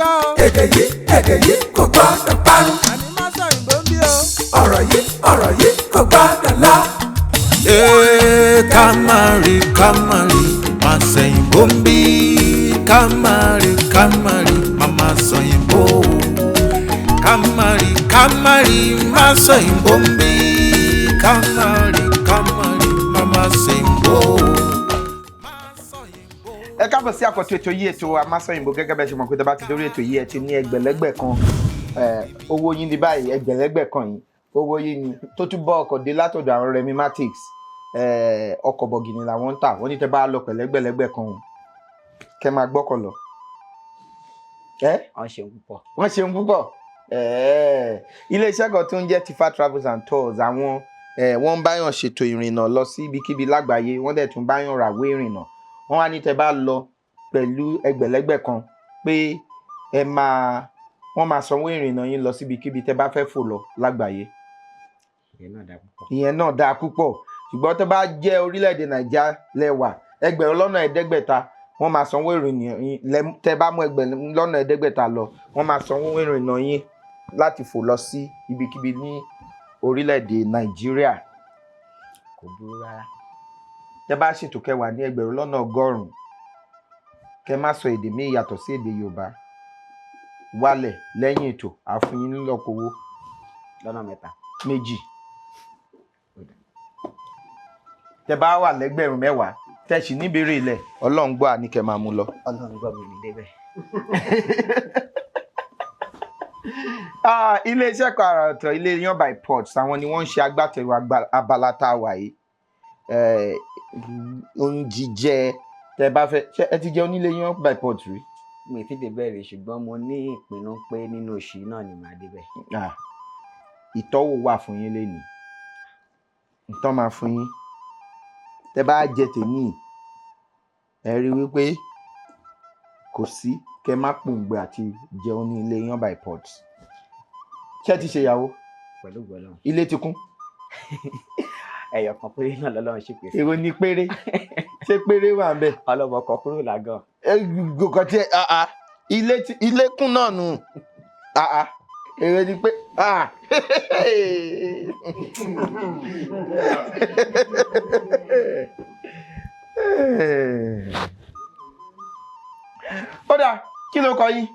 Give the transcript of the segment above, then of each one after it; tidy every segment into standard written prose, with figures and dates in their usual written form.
gbọ́ o. Èdè yìí, èdè yìí kò gbọ́dọ̀ parun. Àní má sọ òyìnbó ń bí o. Ọ̀rọ̀ yìí, ọ̀rọ̀ yìí kò gbọ́dọ̀ lọ. Ee, ká má rí, ká má rí, má sẹ̀yìnbó ń bí. Ká má rí, ká má rí, má má sọ̀yìnbó. Ká má rí, ká má rí, má sọ̀yìnbó ń bí. Ká má rí, ká má rí, má má sẹ̀yìnbó. Ẹ káàbọ̀ sí àkọ́tún ètò yìí, ètò Amásọ̀yìnbó. Gẹ́gẹ́ bẹ́ẹ̀ ṣe mọ̀ pé tẹ́ bá ti dórí ètò yìí, ẹ ti ní ẹgbẹ̀lẹ́gbẹ̀ kan owó yín ní báyìí. Ẹgbẹ̀lẹ́gbẹ̀ kan yìí, owó yín ni tó tún bọ́ ọkọ̀ dé látọ̀dọ̀ àwọn Remi Matics. Ọkọ̀ bọ̀gìnì làwọn ń tà. Wọ́n ní tẹ́ bá lọ pẹ̀lẹ́gbẹ̀lẹ́gbẹ̀ kan o, kẹ́ máa gbọ́kọ̀ lọ. Wọ́n ṣeun púpọ̀. Wọ́n ṣeun púpọ̀. Iléeṣẹ́ kan tó ń jẹ́ Tifa Travels and Tours, àwọn wọ́n ń báyàn ṣètò ìrìnnà lọ sí ibikíbi lágbàáyé. Wọ́n dẹ̀ tún báyàn ràwé ìrìnnà. Wọ́n wá ní tẹ́ bá lọ pẹ̀lú ẹgbẹ̀lẹ́gbẹ̀ kan pé ẹ máa wọ́n máa sanwó ìrìnnà yín lọ síbikíbi tẹ́ bá fẹ́ fò lọ lágbàáyé. Ìyẹn náà dáa púpọ̀. Ìyẹn náà dáa púpọ̀, ṣùgbọ́n tó bá jẹ́ orílẹ̀-èdè Nàìjíríà lẹ́wà, 7,500 wọ́n máa sanwó ìrìnnà yín. Tẹ́ bá mú 7,500 lọ, wọ́n máa sanwó ìrìnnà yín láti fò lọ sí ibikíbi ní orílẹ̀-èdè Nàìjíríà. Kò burú rárá. Tẹ́ bá ṣètò kẹwàá ní 100,000, kẹ́ má sọ èdè míì yàtọ̀ sí èdè Yorùbá wálẹ̀ lẹ́yìn ètò, àfún yín lọ́kọ̀ọ́wọ́. Lọ́nà mẹ́ta. Méjì. Tẹ́ bá wà lẹ́gbẹ̀rún 10,000, tẹ́ sì níbèrè ilẹ̀, Ọlọ́run gbọ́, àní kẹ́ máa mú lọ. Ọlọ́run gbọ́, mi ní débẹ̀. Ah, iléeṣẹ́ kan àrà ọ̀tọ̀, ilé yan by Ports, àwọn ni wọ́n ń ṣe agbátẹrù abala tá a wà yìí. Oúnjíjẹ tẹ́ bá fẹ́ ṣé ẹ ti jẹ onílé yan by Ports rí? Mi ì tí débẹ̀ rí, ṣùgbọ́n mo ní ìpinnu pé nínú oṣù yìí náà ni màá débẹ̀. Ah, ìtọ́wò wà fún yín lénìí, ìtọ́ máa fún yín. Tẹ́ bá jẹ tèmi, ẹ rí wípé kò sí kẹ́ má pòǹgbẹ àti jẹun ní ilé yan by Ports. Ṣé ẹ ti ṣe ìyàwó? Pẹ̀lú gbọ́dọ̀. Ilé ti kún? Ẹyọ kan péré náà lọ́lọ́run ṣì pèsè. Èrò ni péré, ṣé péré wà ń bẹ? Ọlọ́mọ kan kúrò lágàn. Ẹ gòkàn tí ẹ ilé ti ilé kún náà nù. Èrò ni pé. Ó dáa, kí ló kọ yín?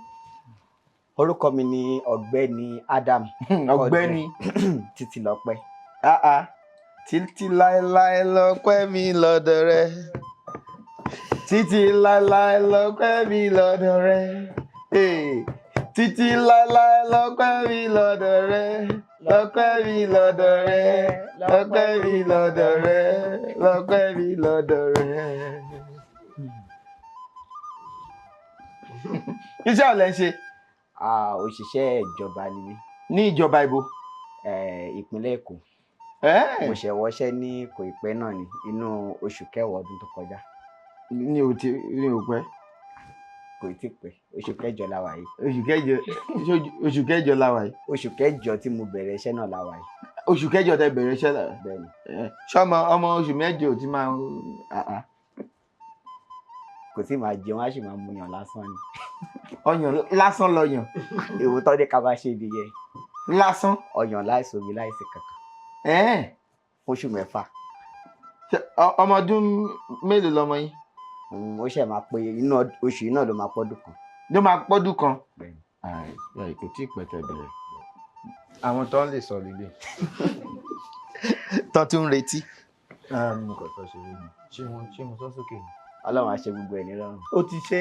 Orúkọ mi ni Ọ̀gbẹ́ni Adam. Ọ̀gbẹ́ni Títílọpẹ́. Títí láéláé lọ́pẹ́ mi lọ́dọ̀ rẹ, títí láéláé lọ́pẹ́ mi lọ́dọ̀ rẹ. Títí láéláé lọ́pẹ́ mi lọ́dọ̀ rẹ, lọ́pẹ́ mi lọ́dọ̀ rẹ, lọ́pẹ́ mi lọ́dọ̀ rẹ, lọ́pẹ́ mi lọ́dọ̀ rẹ. Iṣẹ́ ọ̀lẹ́ ń ṣe? Òṣìṣẹ́ ìjọba ni mí. Ní ìjọba ibo? Ìpínlẹ̀ Èkó. Mo ṣẹ̀ wọṣẹ́ ní kò ì pẹ́ náà ni, inú oṣù kẹwàá ọdún tó kọjá. Ní o ti ní o pẹ́. Kò tí pẹ́, oṣù kẹjọ la wà yìí. Oṣù kẹjọ, oṣù kẹjọ la wà yìí. Oṣù kẹjọ tí mo bẹ̀rẹ̀ iṣẹ́ náà la wà yìí. Oṣù kẹjọ tẹ bẹ̀rẹ̀ iṣẹ́ náà. Bẹ́ẹ̀ni. Ṣọmọ ọmọ oṣù mẹ́jọ tí máa ń. Kò tí máa jẹun, á sì máa mu yàn lásán ni. Ọyàn lásán lọyàn. Èwo tó ní ká bá ṣe nìyẹn. Lásán. Ọyàn láìsí omi, láìsí kankan. Oṣù 6. Ọmọ ọdún mélòó lọmọ yín? Ó ṣe máa pé inú oṣù yìí náà ló máa pọ́dún kan. Ló máa pọ́dún kan. Bẹ́ẹ̀ni. Kò tí ì pẹ́ tẹ́ bẹ̀rẹ̀. Àwọn tó ń lè sọ lílé. Tó tún ń retí. Mo kàn fẹ́ ṣeré ni. Ṣé mo sọ sókè ni? Ọlọ́run á ṣe gbogbo ẹ̀ nírọ̀rùn. Ó ti ṣe.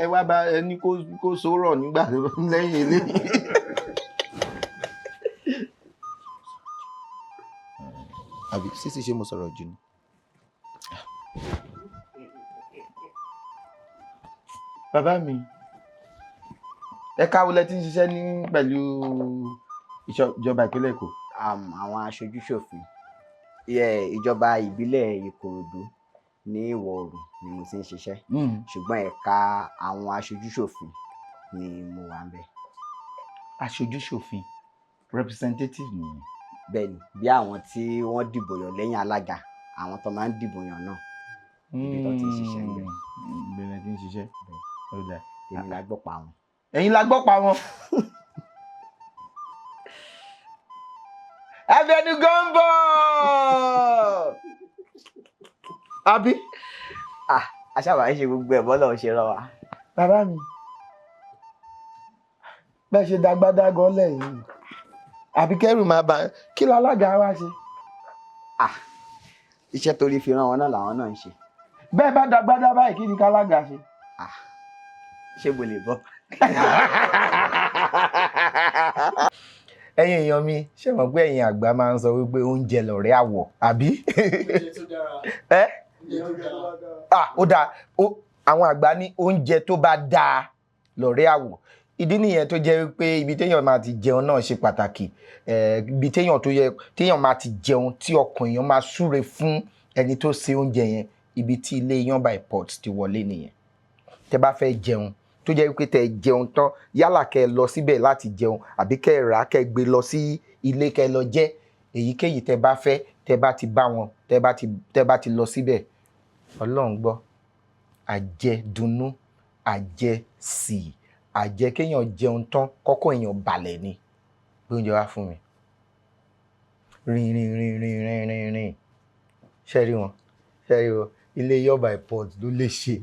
Ẹ wá bá ẹni kó sọ̀rọ̀ nígbà lẹ́yìn eléyìí. Àbí sísí, ṣé mo sọ̀rọ̀ jù ni? Bàbá mi, ẹ̀ka wo lẹ ti ń ṣiṣẹ́ ní pẹ̀lú ìjọba ìpínlẹ̀ Èkó? Àwọn aṣojúṣòfin ìjọba ìbílẹ̀ Ìkòròdú ní ìwọ̀ oòrùn ni mo ti ń ṣiṣẹ́, ṣùgbọ́n ẹ̀ka àwọn aṣojúṣòfin ni mo wà ń bẹ̀. Aṣojúṣòfin, representative nìyẹn. Bẹ́ẹ̀ni, bí àwọn tí wọ́n dìbò yàn lẹ́yìn alága, àwọn tó máa ń dìbò yàn náà. Ibi tó ti ń ṣiṣẹ́ ń bẹ̀. Bẹ̀rẹ̀ tí ń ṣiṣẹ́. Ó dáa. Èmi la gbọ́ pa wọn. Ẹ̀yin la gbọ́ pa wọn. Abẹnugan ń bọ̀. Àbí. Ah, aṣáwá ń ṣe gbogbo ẹ̀ bọ́lá ò ṣe rọ wa. Bàbá mi, bẹ́ẹ̀ ṣe dagbádágọ́ lẹ́yìn. Àbí kẹ́rù máa bà kí lálága wa ṣe. Ah, iṣẹ́ torí fi rán wọn náà làwọn náà ń ṣe. Bẹ́ẹ̀ bá dagbádá báyìí kí ni kálága ṣe? Ah, ṣé mo lè bọ́? Ẹ̀yin èèyàn mi, ṣé mọ̀ pé ẹ̀yin àgbà máa ń sọ wípé oúnjẹ lọ̀rẹ́ àwọ̀, àbí? Ẹ́ ah, ó dáa. Àwọn àgbà ní oúnjẹ tó bá dáa lọ̀rẹ́ àwọ̀. Ìdí nìyẹn tó jẹ́ wípé ibi téèyàn máa ti jẹun náà ṣe pàtàkì. Ibi téèyàn tó yẹ téèyàn máa ti jẹun tí ọkàn èèyàn máa súre fún ẹni tó ṣe oúnjẹ yẹn, ibi tí ilé Iyán by Pot ti wọlé nìyẹn. Tẹ́ bá fẹ́ jẹun tó jẹ́ wípé tẹ́ jẹun tán, yálà kẹ́ ẹ lọ síbẹ̀ láti jẹun àbí kẹ́ ẹ rà á kẹ́ ẹ gbé lọ sí ilé kẹ́ ẹ lọ jẹ, èyíkéyìí tẹ́ bá fẹ́, tẹ́ bá ti bá wọn, tẹ́ bá ti lọ síbẹ̀, Ọlọ́run gbọ́, àjẹdùnú, àjẹsì, àjẹ kéèyàn jẹun tán kọ́kọ́ èèyàn balẹ̀ ni. Gbé oúnjẹ wá fún mi. Rìn rìn rìn rìn rìn rìn rìn. Ṣé rí wọn? Ṣé rí wọn? Ilé Iyán by Pot ló lè ṣe.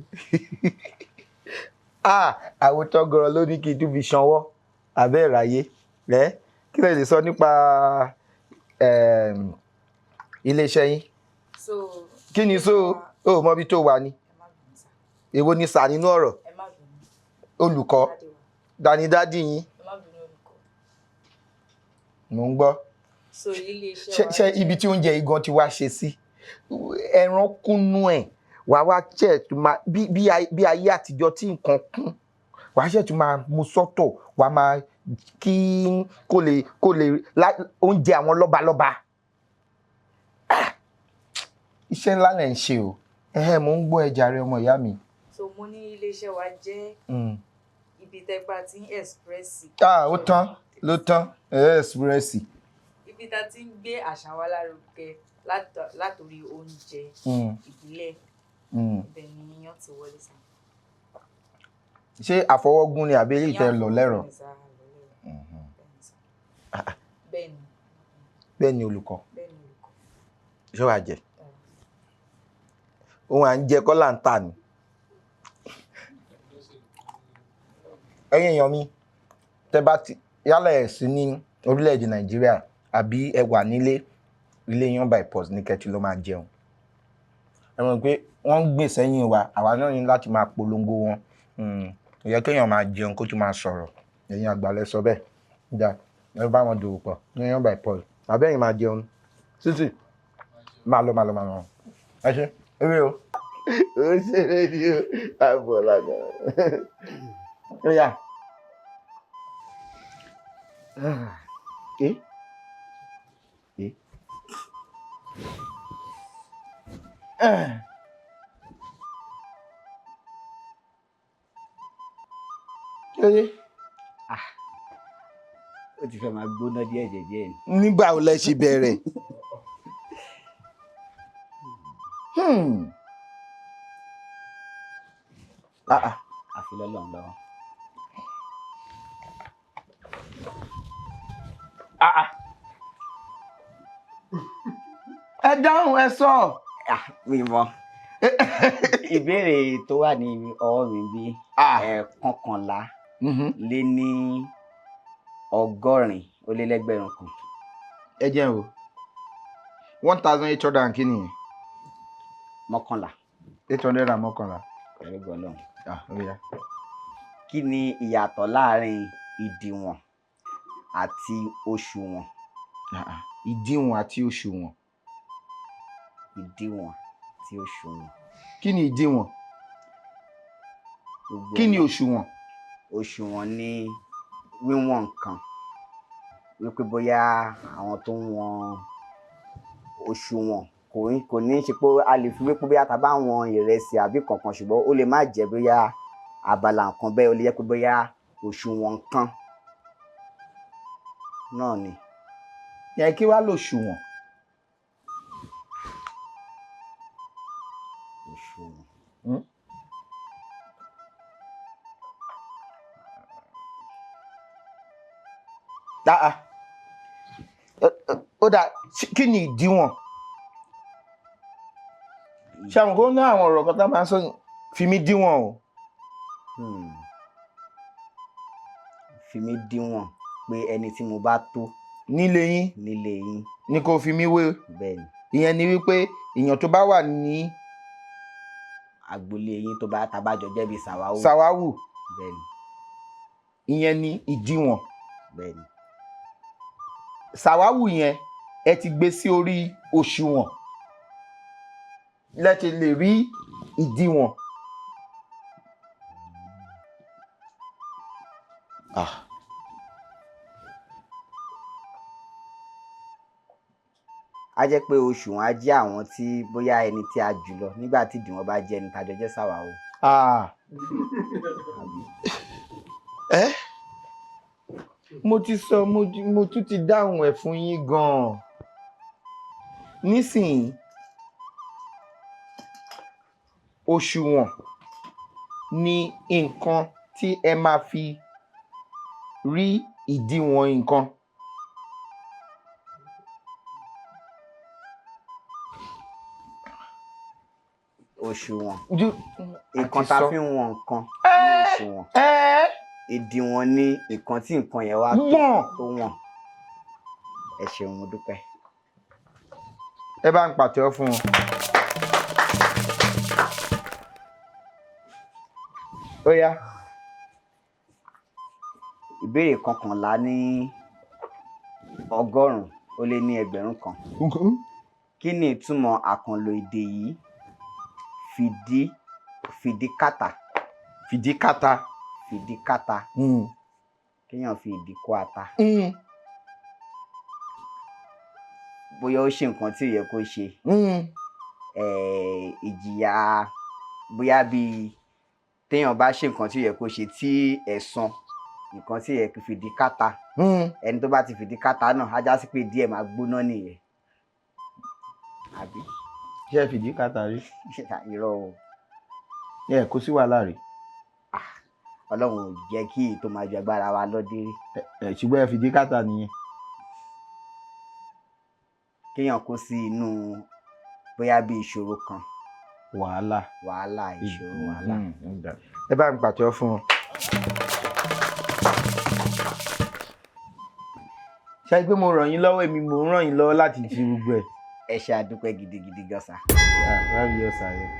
Ah, àwọn tọ́gọ̀rọ̀ ló ní kí n tún fi ṣanwọ́ abẹ́ ìráyé. Ẹ́ kí lè lè sọ nípa iléeṣẹ́ yín? So, Kí ni so? O ò mọ ibi tó wà ni. Ẹ má bínú sá. Èwo ni sà nínú ọ̀rọ̀? Ẹ má bínú. Olùkọ́, Dádì wa. dánidádì yín. Ẹ má bínú olùkọ́. Mò ń gbọ́. So iléeṣẹ́ Ṣé wa ṣé ibi tí oúnjẹ igan ti wá ṣe sí? Ẹran kúnnú ẹ̀, wàá wá ṣẹ̀ tún máa bí ayé àtijọ́ tí nǹkan kún. Wàá ṣẹ̀ tún máa mú sọ́tọ̀, wàá máa kí kó lè oúnjẹ àwọn lọ́balọ́ba. Ah! Iṣẹ́ ńlá lẹ̀ ń ṣe o. Ẹ̀hẹ́, mò ń gbọ́ ẹ jàre ọmọ ìyá mi. So mo ní iléeṣẹ́ wa jẹ́ ibi tẹ́gbà tí ń express. Ah, ó tán, ló tán, express. Ibi tá ti ń gbé àṣà wa lárugẹ látòrí oúnjẹ ìbílẹ̀. Ibẹ̀ ni iyán ti wọlé sá. Ṣé àfọwọ́gún ni àbí eléyìí tẹ́ lọ lẹ́rọ̀? Iyán àfọwọ́gún ni sá, lọ lẹ́rọ̀. Bẹ́ẹ̀ ni sá. Bẹ́ẹ̀ ni. Bẹ́ẹ̀ ni olùkọ́. Bẹ́ẹ̀ ni olùkọ́. Ṣé wàá jẹ? Ohun à ń jẹ kọ́ là ń tà ni. Ẹ̀yin èèyàn mi, tẹ́ bá ti yálà ẹ̀ sí ní orílẹ̀-èdè Nàìjíríà àbí ẹ wà nílé, ilé Iyán by Pot ní kẹ́tí ló máa jẹun. Ẹ mọ̀ pé wọ́n ń gbè sẹ́yìn wa, àwa náà ní láti máa polongo wọn. Kò yẹ kéèyàn máa jẹun kó tún máa sọ̀rọ̀. Ẹ̀yin àgbà lẹ sọ bẹ́ẹ̀. Dá, ẹ bá wọn dòwò pọ̀ ní Iyán by Pot. Àbí ẹ̀yin máa jẹun. Títì, máa lọ, máa lọ, máa lọ. Ẹ ṣé, ewé o. Ó ṣeré ni o, àbọ̀ làgbà. Ó yá. Eh? Eh? Kí ló dé? Ah, ó ti fẹ́ máa gbóná díẹ̀ díẹ̀ ni. Nígbà wo lẹ ṣe bẹ̀rẹ̀? Ah, ah. Àfi lọ́lọ́run lọ́wọ́. Ah, ah. Ẹ dáhùn, ẹ sọ. Ah, mi mọ̀. Ìbéèrè tó wà ní ọwọ́ mi bí ẹ̀ẹ̀kọkànlá lé ní 880 kan. Ẹ jẹ́ o. 1800 kí nìyẹn? Mọ́kànlá. 811. Pẹ̀lú Ọlọ́run. Ah, ó yá. Kí ni ìyàtọ̀ láàárín ìdìwọ̀n àti òṣùwọ̀n? Ah, ah. Ìdíwọ̀n àti òṣùwọ̀n. Ìdíwọ̀n àti òṣùwọ̀n. Kí ni ìdíwọ̀n? Gbogbo Kí ni ọ̀nà. òṣùwọ̀n? Òṣùwọ̀n ni wíwọ̀n nǹkan. Wípé bóyá àwọn tó ń wọn òṣùwọ̀n kò ní ṣe pé a lè fi wípé bóyá ta bá wọn ìrẹsì àbí kankan, ṣùgbọ́n ó lè má jẹ́ bóyá abala nǹkan bẹ́ẹ̀, ó lè jẹ́ pé bóyá òṣùwọ̀n nǹkan náà ni. Yẹn kí wá lòṣùwọ̀n? Òṣùwọ̀n. Dáa, ó dáa, kí ni ìdíwọ̀n? Ṣé àwọn kò ní àwọn ọ̀rọ̀ kan tá máa ń sọ, fi mí díwọ̀n o? Fi mí díwọ̀n pé ẹni tí mo bá tó nílé yín nílé yín ni kò fi mí wé. Bẹ́ẹ̀ ni. Ìyẹn ni wípé èèyàn tó bá wà ní agboolé yín, tó bá tabájọ jẹ́ bíi sàwáwù. Sàwáwù. Bẹ́ẹ̀ ni. Ìyẹn ni ìdíwọ̀n. Bẹ́ẹ̀ ni. Sàwáwù yẹn, ẹ ti gbé sí orí òṣùwọ̀n lẹ́tí lè rí ìdíwọ̀n. Ah. Á jẹ́ pé òṣùwọ̀n á jẹ́ àwọn tí bóyá ẹni tí a jù lọ nígbà tí ìdíwọ̀n bá jẹ́ ẹni tájọ jẹ́ sàwáwù. Ah. Ẹ́, mo ti sọ, mo tún ti dáhùn ẹ̀ fún yín gan-an nísìnyí. Òṣùwọ̀n ni nǹkan tí ẹ máa fi rí ìdíwọ̀n nǹkan. Òṣùwọ̀n, nǹkan àti tá a sọ. fi ń wọn nǹkan ní òṣùwọ̀n. Ìdíwọ̀n ni nǹkan tí nǹkan yẹn wá tó. Wọ̀n. Tó wọ̀n. Ẹ ṣeun, mo dúpẹ́. Ẹ bá ń pàtẹ́wọ́ fún wọn. Ó yá. Ìbéèrè 111 ó lé ní 1000. Kí ni ìtumọ̀ àkànlò èdè yìí, fìdí fìdíkàtà? Fìdíkàtà. Fìdíkàtà, kéèyàn fi ìdí kó ata, bóyá ó ṣe nǹkan tí ò yẹ kó ṣe, ìjìyà, bóyá bíi téèyàn bá ṣe nǹkan tí ò yẹ kó ṣe, tí ẹ̀san nǹkan tí ò yẹ kó fìdí kàtà, ẹni tó bá ti fìdí kàtà náà, á já sí pé díẹ̀ máa gbóná nìyẹn, àbí? Ṣé ẹ fìdíkàtà rí? Irọ́ o. Ẹ kó sí wàhálà rí? Ọlọ́run ò jẹ́ kí èyí tó máa ju agbára wa lọ dé rí. Ẹ ṣùgbọ́n ẹ fìdíkàtà nìyẹn. Kéèyàn kó sí inú bóyá bí ìṣòro kan. Wàhálà. Wàhálà, ìṣòro, wàhálà. Ẹ bá ń pàtẹ́wọ́ fún wọn. Ṣé pé mo ràn yín lọ́wọ́, èmi mò ń ràn yín lọ́wọ́ láti ṣe gbogbo ẹ̀. Ẹ ṣe, àdúpẹ́ gidigidi gan sa. Rábì ọ̀sà yẹn.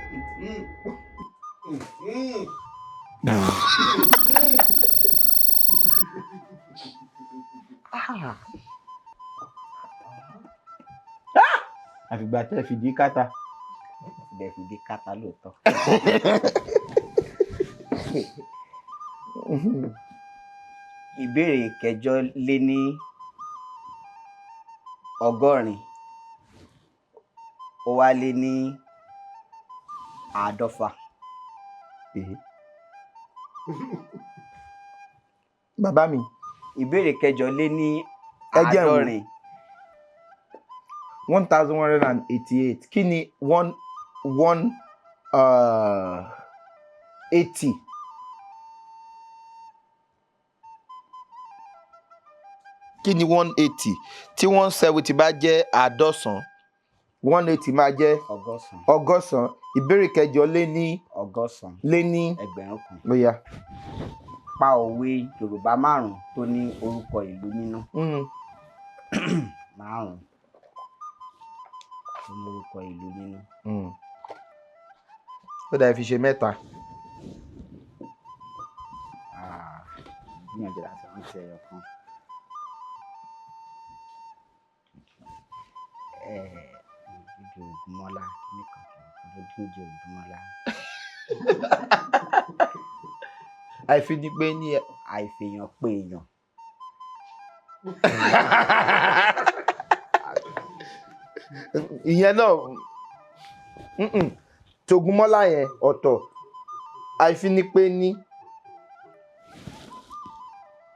Àfìgbà tẹ́ fìdí kàtà. Ibẹ̀ fìdí kàtà lóòótọ́. Ìbéèrè 868 ó wá lé ní 50. Bàbá mi. Ìbéèrè kẹjọ lé ní Ẹ jẹ́ n wò. 70. 1188. Kí ni one one 80? Kí ni 180? Tí 170 bá jẹ́ 190, 180 máa jẹ́ 100. 100. Ìbéèrè kẹjọ lé ní 100. Lé ní 1000. Ó yá. Pa òwe Yorùbá márùn tó ní orúkọ ìlú nínú. Márùn tó ní orúkọ ìlú nínú. Ó dà, fi ṣe mẹ́ta. Ah, gbìyànjú láti rántí ẹyọ kan. Díje Ògúnmọ́lá nìkan ló díje Ògúnmọ́lá. Àìfi ni pé ní Àìfèèyàn pé èèyàn. Ìyẹn náà, tògúnmọ́lá yẹn ọ̀tọ̀. Àìfi ni pé ní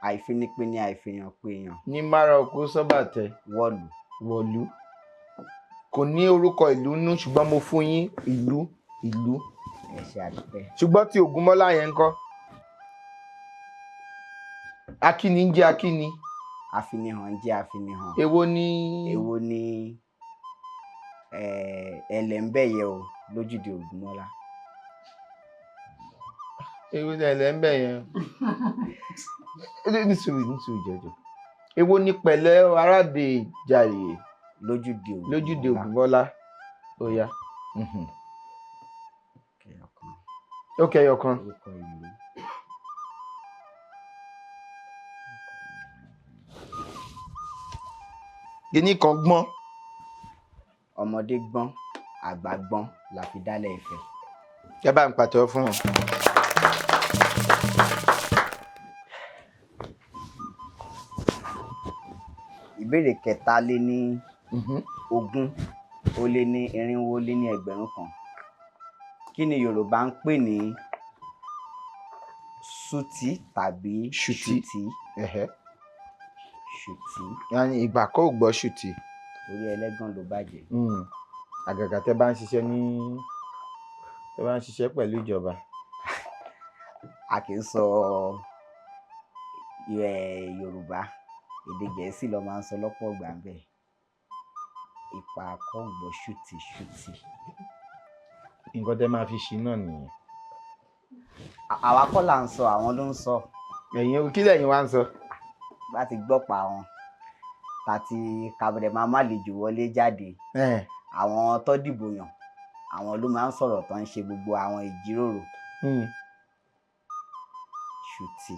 Àìfinipé ní àìfèèyàn pé èèyàn. Ní mara oko sọ́bàtẹ̀. Wọ̀lú. Wọ̀lú kò ní orúkọ ìlú nú, ṣùgbọ́n mo fún yín ìlú ìlú. Ẹ ṣe, àdúpẹ́. Ṣùgbọ́n tí Ògúnmọ́lá yẹn ń kọ́, akíní ń jẹ́ akíní. Àfinihàn jẹ́ àfinihàn. Èwo ni. Èwo ni ẹlẹ́ńbẹ̀yẹ o lójúde Ògúnmọ́lá. Èwo ni ẹlẹ́ńbẹ̀yẹ? Nísìnyí nísìnyí jọjọ. Èwo ni pẹ̀lẹ́ aráàdè jàre lójúde Ògúnmọ́lá. Ó yá. Ó kẹyọ kan. Gíní kan gbọ́n. Ọmọdé gbọ́n, àgbà gbọ́n la fi dálẹ̀ Ifẹ̀. Ẹ bá ń pàtẹ́wọ́ fún wọn. Ìbéèrè 423,400. Kí ni Yorùbá ń pè ní sútì tàbí ṣùtì? Ṣùtì. Ìgbà kò gbọ́ ṣùtì. Orí ẹlẹ́gàn ló bàjẹ́. Àgàgà tẹ́ bá ń ṣiṣẹ́ ní tẹ́ bá ń ṣiṣẹ́ pẹ̀lú ìjọba. A kì í sọ Yorùbá, èdè Gẹ̀ẹ́sì ló máa ń sọ lọ́pọ̀ ìgbà ń bẹ̀. Ipa kò gbọ́ ṣùtì ṣùtì. Nǹkan tẹ́ máa fi ṣí náà nìyẹn. Àwa kọ́ là ń sọ, àwọn ló ń sọ. Ẹ̀yin kí lẹ̀yin wá ń sọ? Láti gbọ́ pa wọn tàti kàbẹ̀rẹ̀ máa má lè jù wọlé jáde. Àwọn tó dìbò yàn àwọn ló máa ń sọ̀rọ̀ tó ń ṣe gbogbo àwọn ìjíròrò. Ṣùtì,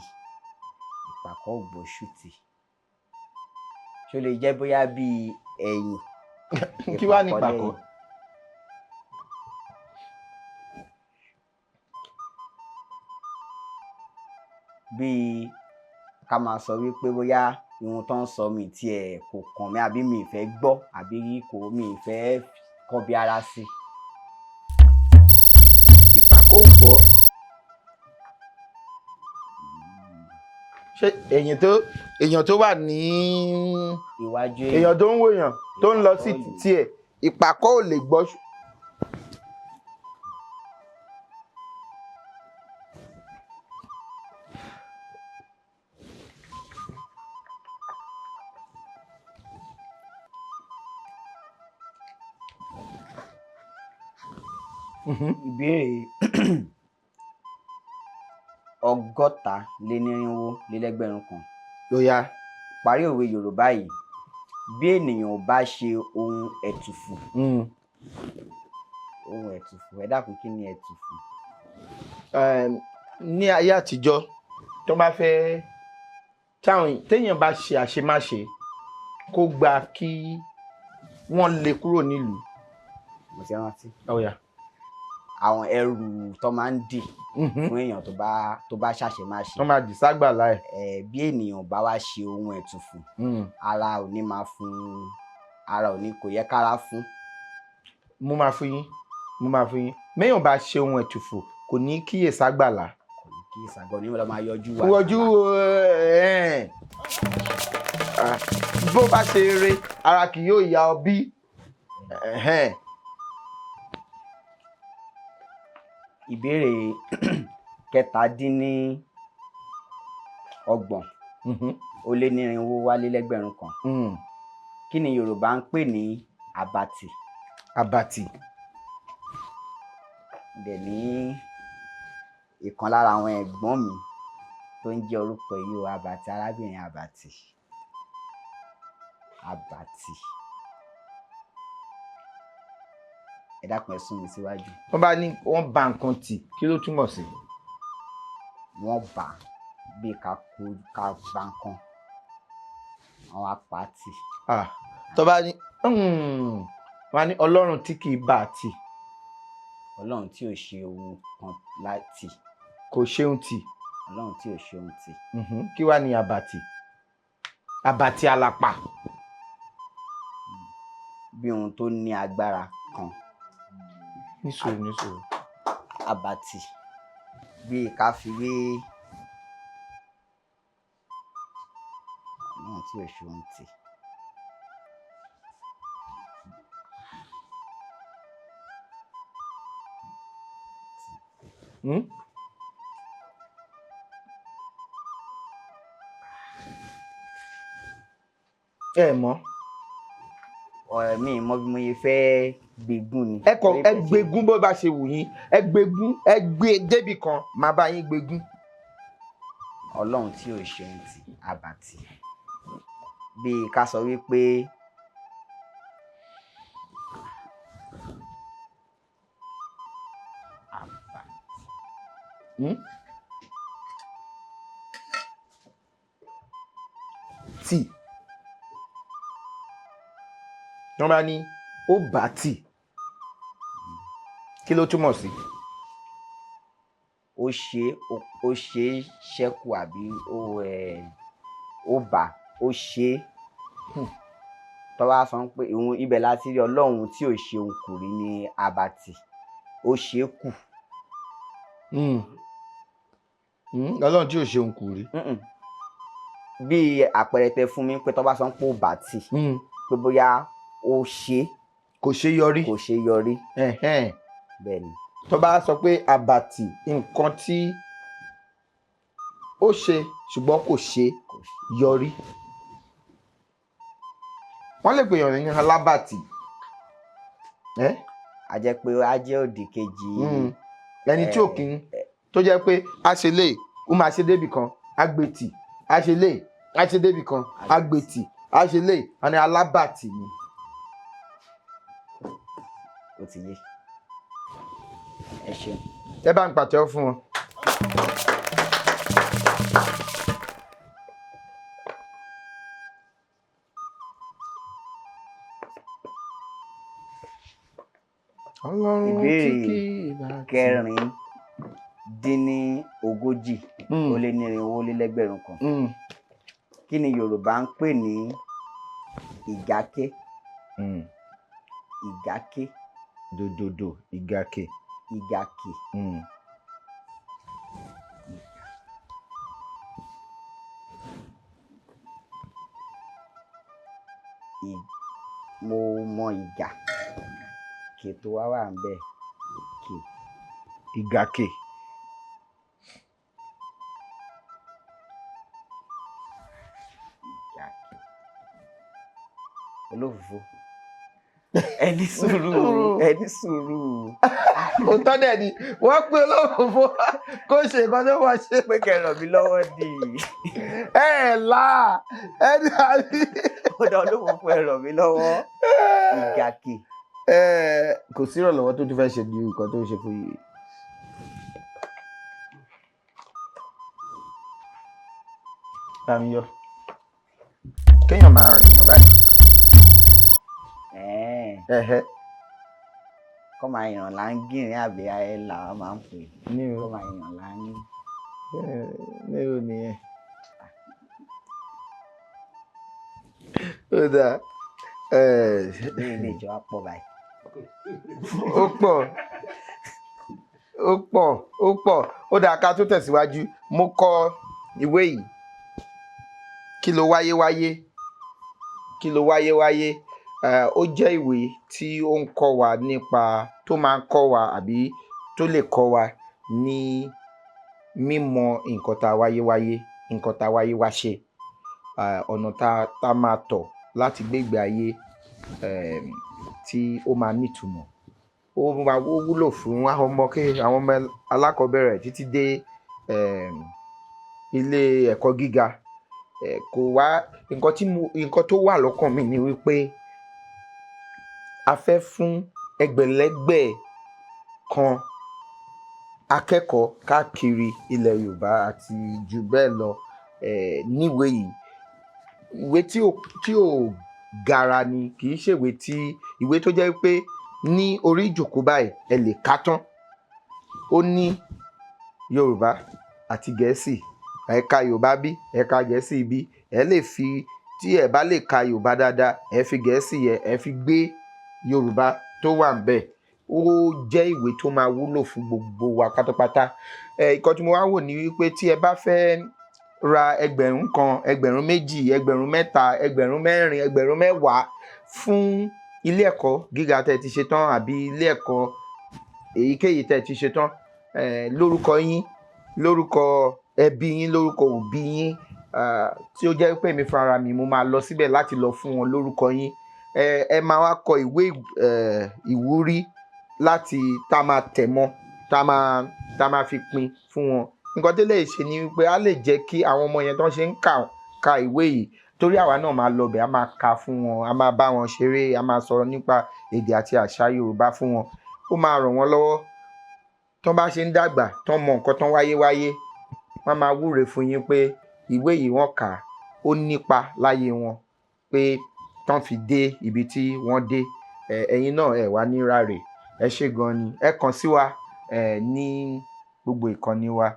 ìpàkọ́ ògbó ṣùtì. Ṣó lè jẹ́ bóyá bíi ẹ̀yìn? Kí wá ní ìpàkọ́? Bíi ká máa sọ wípé bóyá ohun tó ń sọ mi tiẹ̀ kò kàn mí àbí mi ìfẹ́ gbọ́ àbí kò mi ìfẹ́ kọbi ara sí. Ìpàkọ́ ò gbọ́. Ṣé èèyàn tó wà ní iwájú èèyàn tó ń wòyàn tó ń lọ sí tiẹ̀ ìpàkọ́ ò lè gbọ́. Ìbéèrè 460,400. Ó yá. Parí òwe Yorùbá yìí. Bí ènìyàn ò bá ṣe ohun ẹ̀tùfù. Ohun ẹ̀tùfù, ẹ dákun kí ni ẹ̀tùfù? Ní ayé àtijọ́, tó bá fẹ́ téèyàn bá ṣe àṣemáṣe kó gba kí wọ́n lé kúrò nílùú. Mo ti rántí. Ó yá. Àwọn ẹrù tó máa ń dì fún èèyàn tó bá ṣàṣemáṣe. Tó máa dì ságbàlá ẹ̀. Bí ènìyàn bá wá ṣe ohun ẹ̀tùfù, ara ò ní máa fún, ara ò ní kò yẹ kára fún. Mo máa fún yín, mo máa fún yín. Méèyàn bá ṣe ohun ẹ̀tùfù kò ní kíyè ságbàlá. Kò ní kíyè ságbàlá, ní wọ́n máa yọjú wá. Yọjú bó bá ṣe eré ara kì yóò ya ọ bí. Ìbéèrè 427,400. Kí ni Yorùbá ń pè ní àbàtì? Àbàtì. Dẹ̀ ní ìkan lára àwọn ẹ̀gbọ́n mi tó ń jẹ́ orúkọ yìí o, àbàtì, arábìnrin àbàtì. Àbàtì. Ẹ dákun ẹ sún mi síwájú. Wọ́n bá ní wọ́n ba nǹkan tì, kí ló túmọ̀ sí? Wọ́n bà bí ká ba nǹkan, àwọn apá tì. Tó bá ní wọ́n á ní Ọlọ́run tí kì í bà tì. Ọlọ́run tí ò ṣe ohun kan láti. Kò ṣeun tì. Ọlọ́run tí ò ṣeun tì. Kí wá ní àbàtì? Àbàtì àlàpà. Bí ohun tó ní agbára kan. Nísòro nísòro. Àbàtì bí ká fi wé Ọlọ́run tí ò ṣeun tì. Ẹ mọ̀. Ọ̀rẹ́ mi mọ bí mo yẹ fẹ́ gbégún ni. Ẹ kọ ẹ gbégún bó bá ṣe wù yín, ẹ gbégún, ẹ gbé débì kan, màá bá yín gbégún. Ọlọ́run tí ò ṣeun ti àbàtì, bíi ká sọ wípé Hmm? Tì wọ́n bá ní ó bá tì, kí ló túmọ̀ sí? Ó ṣe ó ṣe é ṣẹ́kù àbí ó ẹ̀ ó bà ó ṣe é. Tó bá sọ pé ìhun ibẹ̀ láti rí Ọlọ́run tí ò ṣeun kù rí ní àbàtì, ó ṣe é kù. Ọlọ́run tí ò ṣeun kù rí. Mm-mm. Bí àpẹẹrẹ tẹ fún mi pé tó bá sọ pé ó bà tì, pé bóyá ó ṣe é, kò ṣe yọrí. Kò ṣe yọrí. Ẹ̀hẹ́n. Bẹ́ẹ̀ ni. Tó bá sọ pé àbàtì, nǹkan tí ó ṣe ṣùgbọ́n kò ṣe Kò ṣe yọrí. Wọ́n lè pè yàn ní alábàtì. Ẹ́? A jẹ́ pé a jẹ́ òdì kejì. Ẹni tí ò kí ń tó jẹ́ pé a ṣe lè ó máa ṣe débì kan, a gbé tì, a ṣe lè a ṣe débì kan, a gbé tì, a ṣe lè, wọ́n ní alábàtì ni. Ó ti yé, ẹ ṣeun. Ẹ bá ń pàtẹ́wọ́ fún wọn. Ọlọ́run tí Ìbéèrè kì í bá ti. 40 ó lé nírinwó lé lẹ́gbẹ̀rún kan. Kí ni Yorùbá ń pè ní ìgáké? Ìgáké. Dòdòdò ìgàkè. Ìgàkè. Mo mọ ìgà kè tó wá wà ń bẹ̀ kè. Ìgàkè. Ìgàkè. Olófòfó, ẹni sùúrù, ẹni sùúrù. Òótọ́ dẹ̀ ni wọ́n pé olófòfó kó ṣe nǹkan tó wọ́n ṣe. Pé kẹ́ ràn mí lọ́wọ́ di. Ẹ ẹ̀ là ẹni àbí. Ó dá olófòfó, ẹ ràn mí lọ́wọ́, ìgàkè. Ẹ kò sí ìrànlọ́wọ́ tó tún fẹ́ ṣe ju nǹkan tó ń ṣe fún yìí. Bámi yọ. Kéèyàn máa rìn yàn báyìí. Ẹ̀ẹ́n. Ẹ̀hẹ́. Kọ́ máa yàn láńgìrín àbí ayé làwọn máa ń pè. Ní o. Kọ́ máa yàn láńgì. Ní o nìyẹn. Ó dáa. Ní ilé ìjọba pọ̀ báyìí. Ó pọ̀, ó pọ̀, ó pọ̀. Ó dáa, ká tó tẹ̀síwájú, mo kọ ìwé yìí, Kí ló wáyé wáyé, kí ló wáyé wáyé. Ó jẹ́ ìwé tí ó ń kọ́ wa nípa tó máa ń kọ́ wa àbí tó lè kọ́ wa ní mímọ̀ nǹkan tá a wáyé wáyé, nǹkan tá a wáyé wá ṣe, ọ̀nà tá a máa tọ̀ láti gbé ìgbé ayé tí ó máa nítumọ̀. Ó máa ó wúlò fún àwọn ọmọ ké àwọn ọmọ alákọ̀ọ́bẹ̀rẹ̀ títí dé ilé ẹ̀kọ́ gíga. Kò wá nǹkan tí mo nǹkan tó wà lọ́kàn mi ni wípé a fẹ́ fún ẹgbẹ̀lẹ́gbẹ̀ kan akẹ́kọ̀ọ́ káàkiri ilẹ̀ Yorùbá àti jù bẹ́ẹ̀ lọ níwèé yìí. Ìwé tí ò gara ni, kì í ṣèwé tí ìwé tó jẹ́ pé ní orí ìjòkó báyìí ẹ lè kà tán. Ó ní Yorùbá àti Gẹ̀ẹ́sì, ẹ̀ka Yorùbá bí ẹ̀ka Gẹ̀ẹ́sì bí ẹ lè fi, tí ẹ bá lè ka Yorùbá dáadáa, ẹ fi Gẹ̀ẹ́sì yẹ, ẹ fi gbé Yorùbá tó wà ń bẹ̀. Ó jẹ́ ìwé tó máa wúlò fún gbogbo wa pátápátá. Ẹ ìkan tí mo wá wò ní wípé tí ẹ bá fẹ́ ra 1,000, 2,000, 3,000, 4,000, 10,000 fún ilé ẹ̀kọ́ gíga tẹ́ ẹ ti ṣe tán àbí ilé ẹ̀kọ́ èyíkéyìí tẹ́ ẹ ti ṣe tán, lórúkọ yín, lórúkọ ẹbí yín, lórúkọ òbí yín. Tí ó jẹ́ pé èmi fúnra mi mo máa lọ síbẹ̀ láti lọ fún wọn lórúkọ yín. Ẹ máa wá kọ ìwé ìwúrí láti tá máa tẹ̀ mọ́, tá máa fi pín fún wọn. Nǹkan tó lè ṣe ni wípé á lè jẹ́ kí àwọn ọmọ yẹn tó ń ṣe ń ka ìwé yìí, torí àwa náà máa lọ bẹ̀, á máa ka fún wọn, á máa bá wọn ṣeré, á máa sọ̀rọ̀ nípa èdè àti àṣà Yorùbá fún wọn. Ó máa ràn wọ́n lọ́wọ́. Tán bá ṣe ń dàgbà, tán mọ nǹkan tán wáyé wáyé, wọ́n máa wúre fún yín pé ìwé yìí wọ́n kà á, ó nípa láyé wọn pé tán fi dé ibi tí wọ́n dé. Ẹ̀yin náà ẹ wá ní ráre. Ẹ ṣé gan ni. Ẹ kàn sí wa ní gbogbo ìkànnì wa.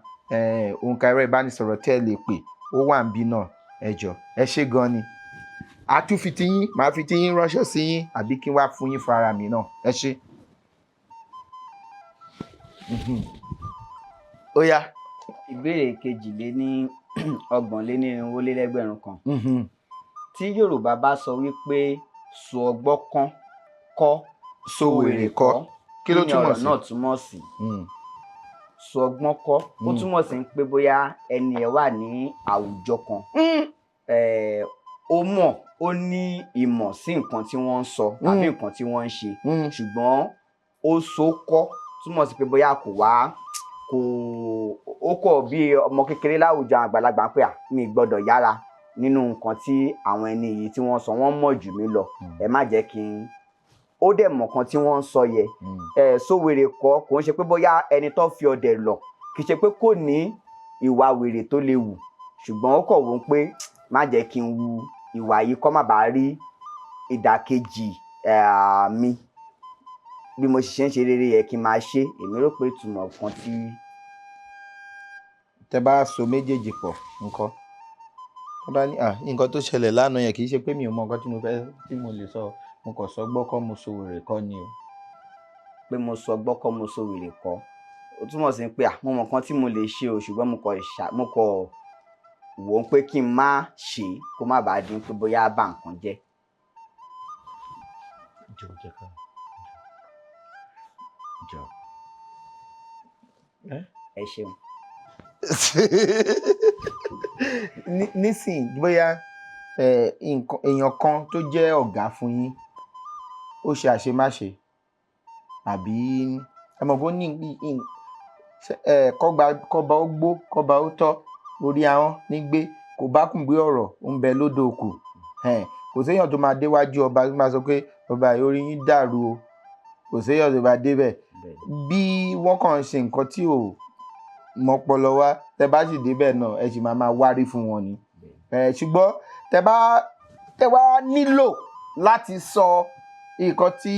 Òǹkà ẹ̀rọ ìbánisọ̀rọ̀ tẹ́ ẹ lè pè ó wà níbí náà. Ẹ jọ̀ọ́, ẹ ṣé gan ni. A tún fi tiyín, màá fi tiyín ránṣẹ́ sí yín àbí kí n wá fún yín fún ara mi náà. Ẹ ṣé. Ó yá. Ìbéèrè 432,400. Tí Yorùbá bá sọ wípé so ọgbọ́n kán kọ́, so wèrè kọ́, kí ló ni túmọ̀ ọ̀rọ̀ sí? náà túmọ̀ sí? So ọgbọ́n kọ́, ó túmọ̀ sí pé bóyá ẹni ẹ̀ wà ní àwùjọ kan, ó mọ̀, ó ní ìmọ̀ sí nǹkan tí wọ́n ń sọ tàbí nǹkan tí wọ́n ń ṣe, ṣùgbọ́n ó so kọ́ túmọ̀ sí pé bóyá kò wá kò ó kọ̀ bí ọmọ kékeré láwùjọ àgbàlagbà pé à mi gbọ́dọ̀ yára nínú nǹkan tí àwọn ẹni yìí tí wọ́n sọ, wọ́n mọ̀ jù mí lọ, ẹ má jẹ́ kí n ó dẹ̀ mọ̀ kan tí wọ́n ń sọ yẹ. Sówèrè kọ́ kò ń ṣe pé bóyá ẹni tó fi ọdẹ lọ, kì í ṣe pé kò ní ìwà wèrè tó lè wù, ṣùgbọ́n ó kọ̀ wọ́n pé má jẹ́ kí n wu ìwà yìí kọ́ má bàa rí ìdàkejì mi, bí mo ṣe ń ṣe rere yẹ kí n máa ṣe. Èmi rò pé ìtumọ̀ kan tí. Tẹ bá so méjèèjì pọ̀ ńkọ́, wọ́n bá ní nǹkan tó ṣẹlẹ̀ lánàá yẹn kì í ṣe pé mi ò mọ nǹkan tí mo fẹ́ tí mo lè sọ, mo kàn sọ gbọ́ kọ́ mo so wèrè kọ́ ni o. Pé mo sọ gbọ́ kọ́ mo so wèrè kọ́, ó túmọ̀ sí pé mo mọ nǹkan tí mo lè ṣe o, ṣùgbọ́n mo kọ̀ wò ó pé kí n má ṣe kó má bàa dín pé bóyá bá nǹkan jẹ́. Jọ jẹ ká jọ. Ẹ ṣeun. Nísìn bóyá èèyàn kan tó jẹ́ ọ̀gá fún yín ó ṣe àṣemáṣe àbí ẹ mọ̀ bó ní kọ́ba ó gbó kọ́ba ó tọ́ orí ahọ́n nígbé kò bá kùn gbé ọ̀rọ̀ ń bẹ lódò òkú. Kò séèyàn tó máa déwájú ọba tó máa sọ pé ọba orí yín dàrú o, kò séèyàn tó máa débẹ̀. Bí wọ́n kàn ń ṣe nǹkan tí ò mọ́pọlọ wá, tẹ bá sì débẹ̀ náà ẹ sì máa wárí fún wọn ni. Ṣùgbọ́n tẹ bá nílò láti sọ nǹkan tí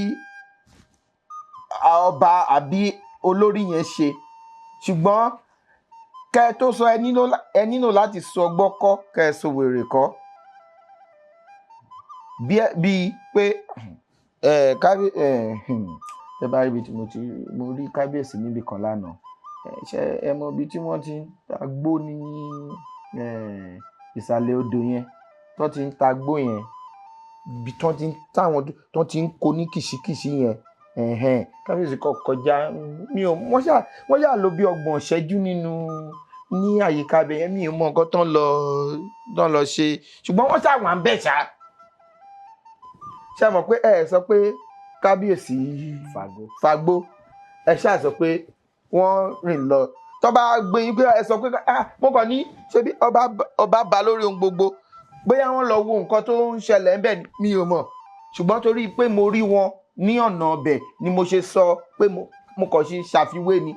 ọba àbí olórí yẹn ṣe, ṣùgbọ́n kẹ tó sọ ẹ nílò láti sọ gbọ́kọ́ kẹ sọ wèrè kọ́. Bí pé tẹ bá rí ibi tí mo rí kábíyèsí níbi kan lánàá, ṣé ẹ mọ ibi tí wọ́n ti ń ta gbó ní ìsàlẹ̀ odò yẹn, tó ti ń ta gbó yẹn, ibi tó ti ń táwọn tó ti ń kó ní kìsíkìsí yẹn, kábíyèsí kọ kọjá, mi ò wọ́n ṣà lò bí 30 ìṣẹ́jú nínú ní àyíká ibẹ̀ yẹn, mi ò mọ nǹkan tán lọ ṣe, ṣùgbọ́n wọ́n ṣà wà ń bẹ̀ ṣá. Ṣé ẹ mọ̀ pé ẹ sọ pé kábíyèsí fagbó, ẹ ṣáà sọ pé wọ́n rìn lọ, tó bá gbé yín pé ẹ sọ pé mo kàn ní ṣebí ọba ba lórí ohun gbogbo, bóyá wọ́n lọ wo nǹkan tó ń ṣẹlẹ̀ ńbẹ̀ mi ò mọ̀, ṣùgbọ́n torí pé mo rí wọn ní ọ̀nà ọbẹ̀ ni mo ṣe sọ pé mo kàn ṣe ṣàfiwé ni.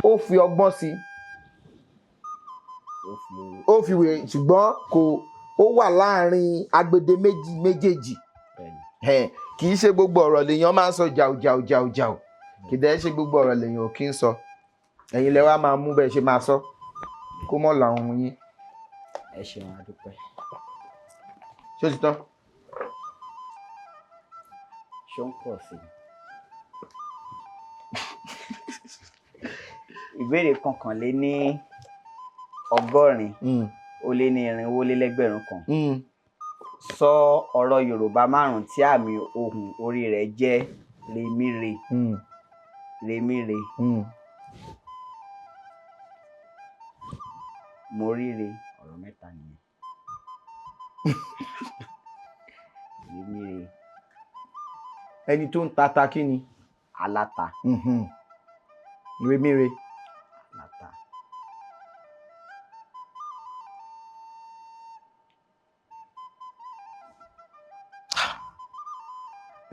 Ó fi ọgbọ́n sí i, ó fi wèrè, ṣùgbọ́n kò ó wà láàrin agbede méjèèjì. Kì í ṣe gbogbo ọ̀rọ̀ lèèyàn máa ń sọ jàù jàù jàù jàù, kì í dẹ́ ṣe gbogbo ọ̀rọ̀ lèèyàn ò kí ń sọ. Ẹ̀yin lẹ wá máa mú bẹ́ẹ̀ ṣe máa sọ kó mọ̀ làwọn yín. Ẹ ṣeun, a dúpẹ́. Ṣé o ti tán? Ṣó ń pọ̀ sí i? Ìbéèrè 481,400. Sọ ọ̀rọ̀ Yorùbá 5 tí àmì ohùn orí rẹ̀ jẹ́ remire. Remire. Moríre. Ọ̀rọ̀ mẹ́ta nìyẹn. Rèmíre. Ẹni tó ń tata kí ni? Aláta. Rèmíre. Aláta.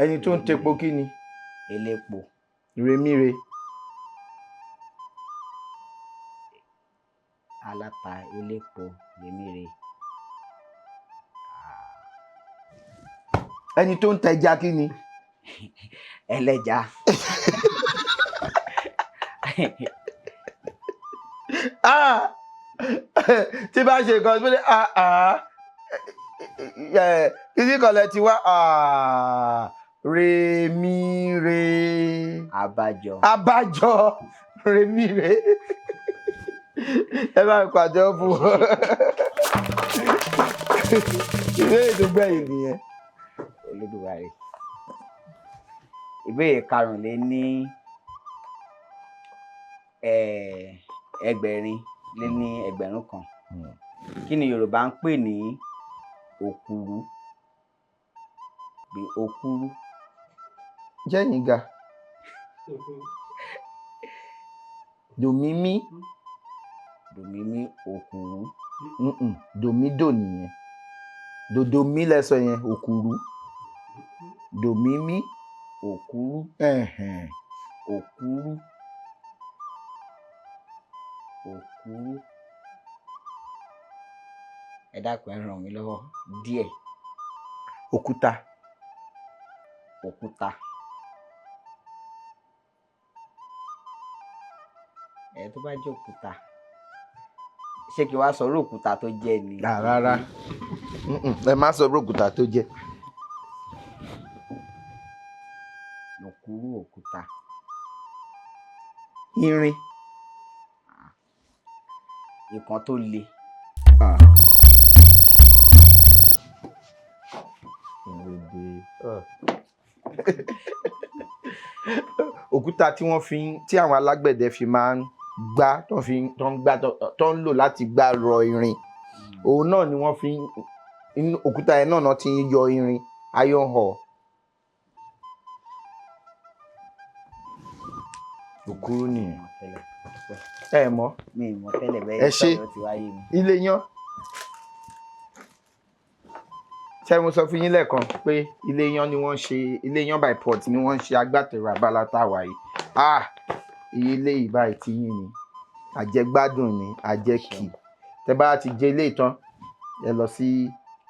Ẹni tó ń tepo kí ni? Elépo. Rèmíre. Aláta, elépo, rèmíre. Ẹni tó ń tẹja kí ni? Ẹlẹ́ja. Ah! Tí bá ṣe nǹkan tó ní kíní kan lẹ ti wá, rèmíre. Abájọ. Abájọ. Rèmíre. Ẹ bá mi pàjọ fún wọn. Ìbéèrè tó gbẹ̀yìn nìyẹn. Olódùmarè. Ìbéèrè karùnléní ẹgbẹ̀rin lé ní ẹgbẹ̀rún kan. Kí ni Yorùbá ń pè ní òkúrú? Bí òkúrú. Jẹ́yìn ga. Dòmímí. Dòmímí, òkúrú. Dòmídò nìyẹn. Dòdòmí lẹsọ yẹn, òkúrú. Dòmímí. Òkúrú. Òkúrú. Òkúrú. Ẹ dákun, ẹ ràn mí lọ́wọ́ díẹ̀. Òkúta. Òkúta. Ẹ tó bá jẹ́ òkúta, ṣé kí wàá sọ irú òkúta tó jẹ́ ni? Rárá, ẹ má sọ irú òkúta tó jẹ́. Òkúrú, òkúta. Irin. Nǹkan tó le. Òkúta tí wọ́n fi tí àwọn alágbẹ̀dẹ fi máa ń gbá, tó fi tó ń gbá, tó ń lò láti gbá rọ irin, òun náà ni wọ́n fi òkúta yẹn náà ti ń yọ irin, iron ore. Òkúrú nìyẹn. Ẹ mọ̀. Mi ì mọ̀ tẹ́lẹ̀ bẹ́ẹ̀. Ẹ ṣe sọ̀rọ̀ ti wáyé mi. Ilé yán. Ṣé mo sọ fún yín lẹ́ẹ̀kan pé ilé yán ni wọ́n ṣe, ilé yán by port ni wọ́n ń ṣe agbátẹrù abala tá a wà yìí. Ah, iye ilé yìí báyìí ti yín ni, àjẹgbádùn ni, àjẹkì. Tẹ bá ti jẹ ilé ìtàn, ẹ lọ sí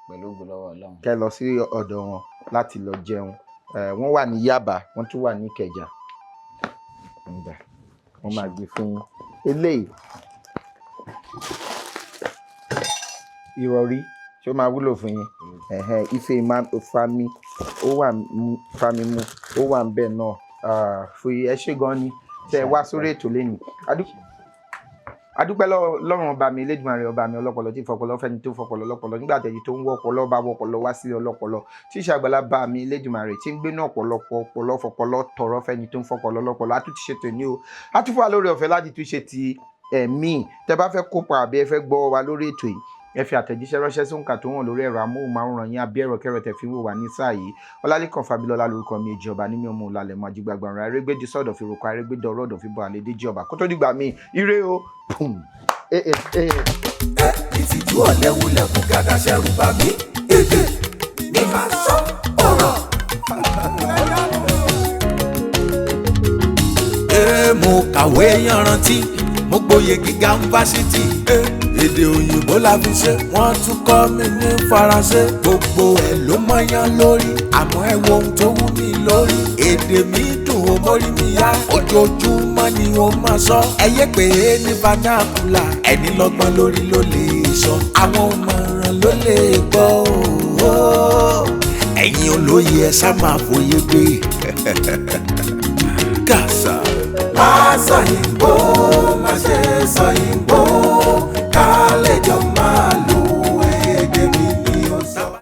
Pẹ̀lú ògo lọ́wọ́ Ọlọ́run. Kẹ lọ sí ọ̀dọ̀ wọn láti lọ jẹun. Wọ́n wà ní Yaba, wọ́n tún wà ní Ìkẹjà. Ǹdà wọ́n máa gbé fún yín eléyìí. Ìrọ̀rí tí ó máa wúlò fún yín, ife fami ó wà, fami mu ó wà ńbẹ̀ náà fún yín. Ẹ ṣé gan ni tẹ wá sórí ètò lẹ́nu. Adúpẹ́ lọ́rùn ọba mi Elédùmarè, ọba mi ọlọ́pọlọ tí fọpọlọ fẹ́ni tó fọpọlọ lọ́pọlọ nígbà tẹ̀yí tó ń wọ́pọlọ bá wọ́pọlọ wá sílé ọlọ́pọlọ tí ìṣàgbàlá bá mi Elédùmarè tí ń gbéná ọ̀pọ̀lọpọ̀ ọpọlọ fọpọlọ tọrọ fẹ́ni tó ń fọpọlọ lọ́pọlọ. Àtúntì ṣètò ní o, àtúfọ́ lórí ọ̀fẹ́ láti tún ṣe ti ẹ̀mí. Tẹ bá fẹ́ kópa àbí ẹ fẹ́ gbọ́ wa lórí ètò yìí, ẹ fi àtẹ̀jíṣẹ́ ránṣẹ́ sí òǹkà tó wọ̀n lórí ẹ̀rọ amóhùnmáwòrán yín àbí ẹ̀rọ kẹrọ tẹ̀ fi ń wò wá ní sáà yìí. Ọlálẹ́kan Fábílọ́lá lórúkọ mi, ìjọba ní mi ọmọ òlàlẹ̀ mọ́ ajígbàgbà ọ̀rọ̀ arégbèjì sọ̀dọ̀ fi roko arégbèdọ̀rọ̀ ọ̀dọ̀ fi bọ̀ àlédèjì ọba kó tó dìgbà míì, ire o. Pum. Ìtìjú ọ̀lẹ́wulẹ̀ kú gàdá ṣẹ̀rù bà mí. Èdè ní ká sọ ọ̀rọ̀. Mo kàwé yanrantí, mo gboyè gíga ń fásitì. Èdè òyìnbó la fi ṣe, wọ́n tún kọ́ mi ní faransé. Gbogbo ẹ̀ ló mọ́yán lórí, àmọ́ ẹ wo ohun tó wú mi lórí. Èdè mi dùn ó mórí mi yá, ojoojúmọ́ ni ó máa sọ. Ẹ yé pé ní vernacular, ẹni lọ́gbọ́n lórí ló lè sọ. Àwọn òmọ̀ràn ló lè gbọ́ o. Ẹ̀yin olóye ẹ ṣá máa fòye gbé. Kàṣà. Má sọ yìnbó, má ṣe sọ yìnbó.